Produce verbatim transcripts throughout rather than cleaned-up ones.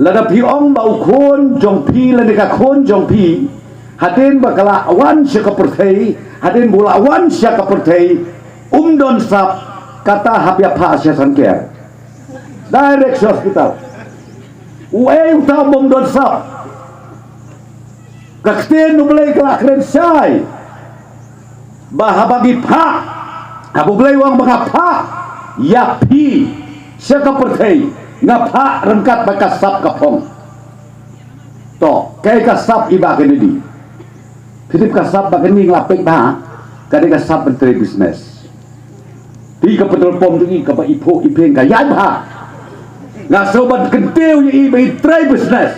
Lada phi ong ba u khun jong phi lane ka khun jong phi, hadien ba ka la wan sha ka pyrthei, hadien ba u la wan sha ka pyrthei, um don sap, kata hap ïa phah sha Sangker. Direct sha hospital. Uei uta u bym don sap? Ka ktien U Blei ka la kren shai ba haba ngi phah, haba U Blei u ong ba nga phah ïa phi sha ka pyrthei, nga phah ryngkat bad ka sap ka phong. To, kaei ka sap i Bah Kennedy? Phi tip ka sap Bah Kennedy, nga la peit bha, ka dei ka sap ban trei business. Phi, ka petrol pump jong i kaba i phuh i phieng ka ïaid bha. Nga sngewbha ban kyntiew ïa i ba i trei business.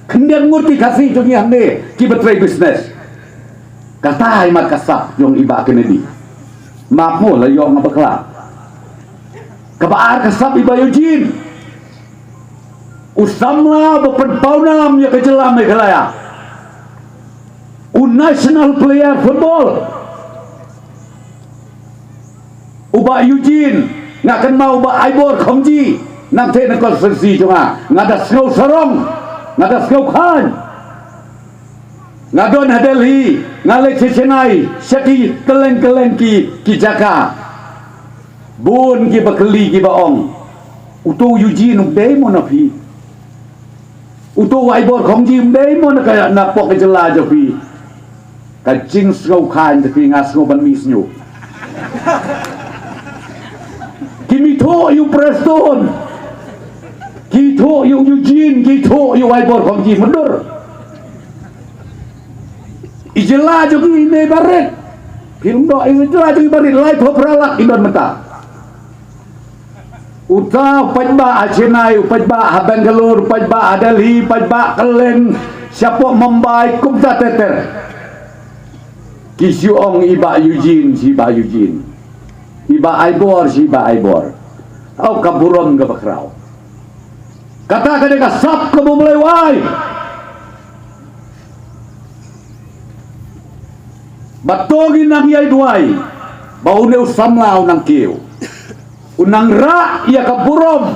Khyndiat ngut ki Khasi jong ngi hangne kiba trei business. Kata i mat ka sap jong i Bah Kennedy. Map mo la ïoh nga bakla. Kaba ar ka sap i Bah Eugene, u samla ba pynpawnam ïa ka jylla Meghalaya, u national player football. U Bah Eugene, nga kynmaw u Bah Aibor Khongji, nangtei na constituency jong nga, nga da sngew sarong, nga da sngew khlaiñ. Nga don ha Delhi, nga leit sha Chennai, sha ki kylleng kylleng ki, ki jaka. Bun kiba kylli kiba ong, uto u Eugene u dei mo na phi? Uto u Aibor Khongji u dei mo na ka, na poh ka jylla jong phi? Ka jingsngew khlaiñ jong phi nga sngew ban mih shñiuh. Ki mih thuh ïa u Prestone, ki thuh ïa u Eugene, ki thuh ïa u Aibor Khongji, myndur. I jylla jong ngi ne barit. Phi lum doh, i jylla jong ngi barit, laiphew phra lak i don mynta. Uta u paidbah ha Chennai, u paidbah ha Bangalore, u paidbah ha Delhi, u paidbah kylleng shapoh Mumbai, kumta ter ter. Ki shu ong i Bah Eugene, shi Bah Eugene. I Bah Aibor, shi Bah Aibor. Au ka burom kaba khraw. Kata ka dei ka sap kaba U Blei u ai. Ba to ngi nang ïai duwai ba une u samla u nang kiew, u nang rah ïa ka burom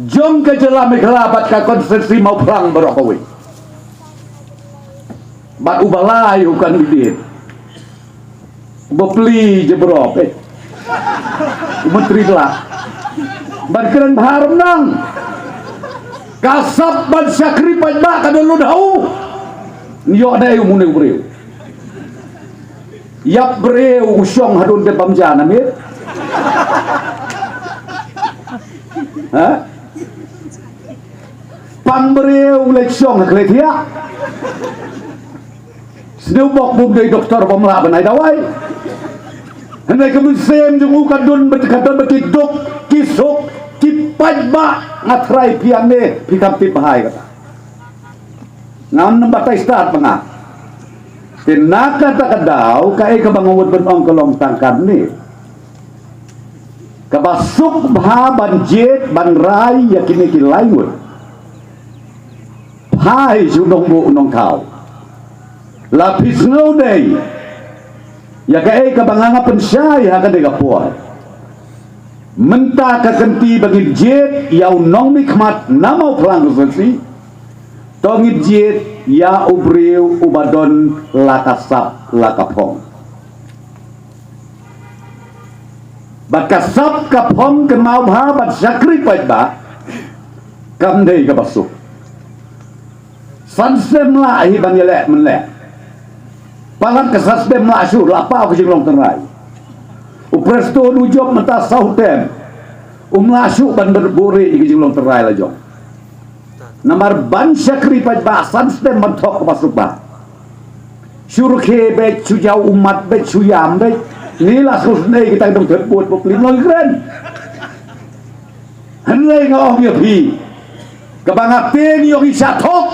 jong ka jylla Meghalaya bad ka constituency Mawphlang baroh kawei. Bad uba lai u kan bidit. Uba pli jabro, eh. U Myntri Kla. Ban kren bha ruh nang. Ka sap ban shakri paidbah ka don lut ha u. Ïoh dei u mune u briew. Ïap briew u shong haduh te bam ja na miet. Ha? Pang briew leit shong ha khlei thiah. Sniew bok bym dei doktor bym lah ban ai dawai. Hynrei ka mynsiem jong u ka don bad, ka don bad ki duk ki suk, ki paidbah. Nga tharai phi hangne phi kam tip bha ïa kata. Ngam nang batai stad ba nga. Te na kata ka daw kaei kaba nga wad ban ong ka long tang katne. Kaba suk bha ban jied ban rai ïa kine ki lai ngut. Phai sha u nongbuh u nongthaw. La phi sngew dei ïa kaei kaba nga nga pynshai ha kane ka por. Mynta ka kynti ba ngin jied ïa u nongmihkhmat na Mawphlang constituency, to ngin jied ïa u briew uba don la ka sap la ka phong. Bad ka sap ka phong kynmaw bha bad shakri paidbah kam dei kaba suk. San snem lah hi ban ïaleh mynleh. Palat ka san snem lah shuh, la paw ka jinglong tynrai. U Prestone u jop mynta saw term. Um lah shuh ban buhrieh ïa ka jinglong tynrai la jong. Namar ban shakri paidbah san snem ban thok kaba suk bha. Shu rkhie beit, shu jaw ummat beit, shu ïam beit. Ngi la shu snei kita ki nongthep vote ba plim long kren. Hynrei nga ong ïa phi, kaba nga tieng ïoh ngi shah thok.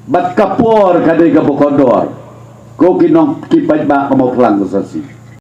Bad ka por ka dei kaba kordor. Ko ki nong ki paidbah ka Mawphlang constituency.